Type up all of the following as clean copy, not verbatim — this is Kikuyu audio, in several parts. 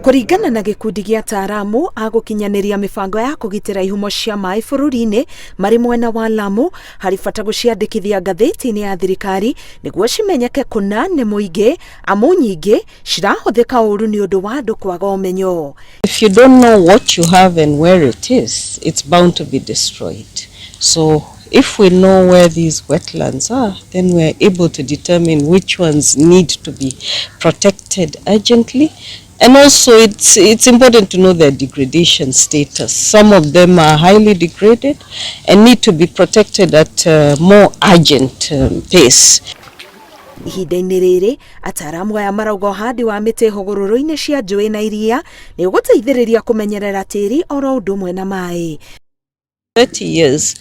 Kũringana na gĩkundi gĩa ataaramu a gũkinyanĩria mĩbango ya kũgitĩra ihumo cia maĩ bũrũri-inĩ marĩ mwena wa Lamu, harĩ bata gũciandĩkithia ngathĩti-inĩ ya thirikari nĩguo cimenyeke kũna nĩ mũingĩ, amu nyingĩ cirahũthĩka ũru nĩ ũndũ wa andũ kwaga ũmenyo. If you don't know what you have and where it is, it's bound to be destroyed. So if we know where these wetlands are, then we're able to determine which ones need to be protected urgently. And also it's important to know their degradation status. Some of them are highly degraded and need to be protected at a more urgent pace. Ihinda-inĩ rĩrĩ, ataaramu aya marauga ũhandi wa mĩtĩ hũgũrũrũ-inĩ cia njũĩ na iria nĩ ũgũteithĩrĩria kũmenyerera tĩri oro ũndũ ũmwe na maĩ. 30 years,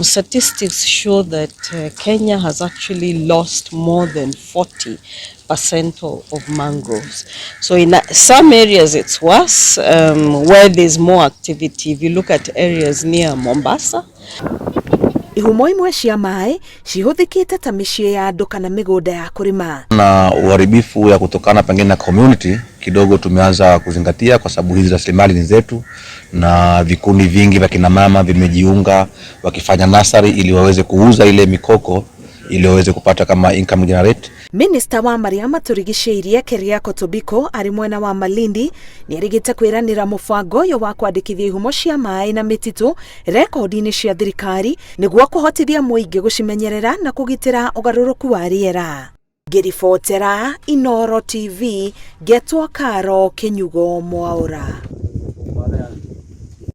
statistics show that Kenya has actually lost more than 40% of mangroves. So in some areas it's worse, where there's more activity. If you look at areas near Mombasa, Ihumo imwe cia maĩ cihũthĩkĩte ta mĩciĩ ya andũ kana mĩgũnda ya kũrĩma. Na uharibifu ya kutokana pengine na community kidogo tumeanza kuzingatia, kwa sababu hizi rasilimali ni zetu, na vikundi vingi vya kina mama vimejiunga wakifanya nursery ili waweze kuuza ile mikoko ili waweze kupata kama income generate. Minista wa marĩa matũrigicĩirie Keriako Tobiko arĩ mwena wa Malindi nĩ erĩgĩte kwĩranĩra mũbango ũyũ wa kwandĩkithia ihumo cia maĩ na mĩtitũ rekondi-inĩ cia thirikari nĩguo kũhotithia mũingĩ gũcimenyerera na kũgitĩra ũgarũrũku wa rĩera. Ngĩribotera Inooro TV, ngetwo Karo Kĩnyugo Mwaũra.